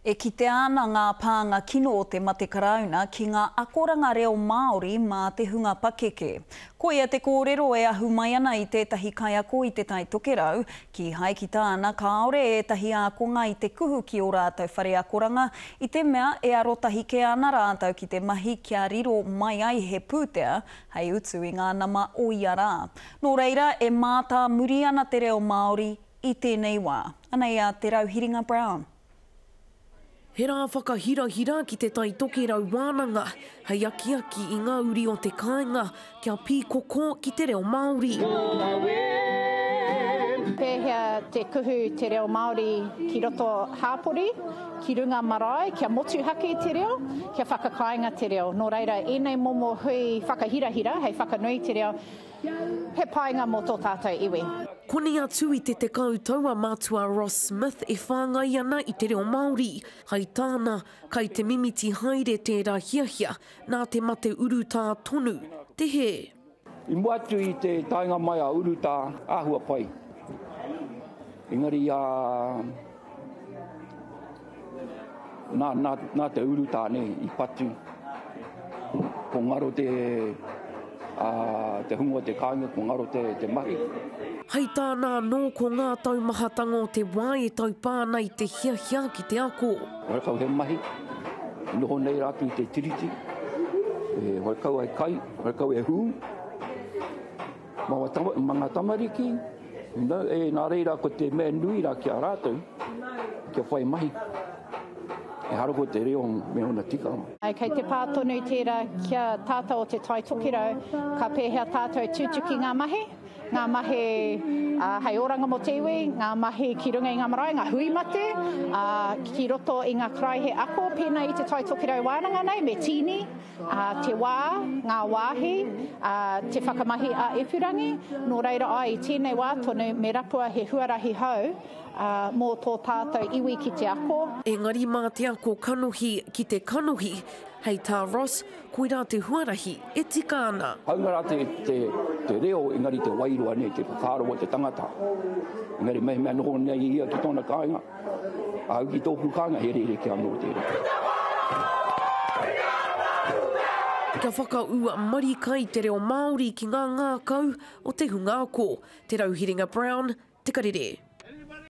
E kitea ana ngā pānga kino o te mate karauna ki ngā akoranga reo Māori mā te hunga pakeke. Koia te kōrero e ahu mai ana i tētahi kaiako i Te Tai Tokerau, kīhai ki tāna kāore ētahi ākonga i te kuhu ki ō rātou whare akoranga i te mea e arotahi kē ana rātou ki te mahi kia riro mai ai he pūtea hei utu i ngā nama o ia rā. Nō reira, e mātāmuri ana te reo Māori i tēnei wā. Anei a Te Rauhiringa Brown. He rā whakahirahira ki Te Tai Tokerau Wānanga hei akiaki i ngā uri o te kāinga kia pīkoko ki te reo Māori. Pēhea te kuhu te reo Māori ki roto hāpori, ki runga marae, kia motuhake te reo, kia whakakāinga te reo. Nō reira, ēnei momo hui whakahirahira hei whakanui te reo, He painga mō tō tātou iwi. Koni atu i te 10 tau a Matua Ross Smith e whāngai ana i te reo Māori. Hai tāna, kai te mimiti haere tērā hiahia nā te mate urutā tonu te hē. I mua atu i te taenga mai a urutā, āhua pai. Engari a Nā, nā, nā te urutā nei i patu, ko ngaro te, ā, te hunga o te kāinga, ko ngaro te, te mahi. Hei tāna anō, ko ngā taumahatanga o te wā e taupā ana i te hiahia ki te ako. Horekau he mahi, e noho nei rātou i te tiriti, e horekau e kai, horekau e hū. Ma nga tamariki, e, na reira ko te mea nui ra ki a ratou, kia whai mahi. Ehara ko te reo me ona tikanga. Kei te pā tonu tērā ki a tātou o Te Tai Tokerau, ka pēhea tātou tutuki ngā mahi, ngā mahi hei oranga mō te iwi, ngā mahi ki runga i ngā marae, ngā hui mate, ki roto i ngā karaehe ako pēnā i Te Tai Tokerau wānanga nei me tīni. Te wā, ngā wāhi, te whakamahi ā-ipurangi, nō reira ai i tēnei wā tonu me rapua he huarahi hou mō tō tātou iwi ki te ako. Engari mā te ako kanohi ki te kanohi, hei tā Ross, koirā te huarahi e tika ana. Hāunga rā te reo engari te wairua nei, te whakaaro o te tangata. Engari mehemea noho nei ia ki tōna kāinga, Ahau ki tōku kāinga he rerekē anō tērā. Kia whakaū marika i te reo Māori ki ngā ngākau o te hunga ako. Te Rauhiringa Brown, Te Karere.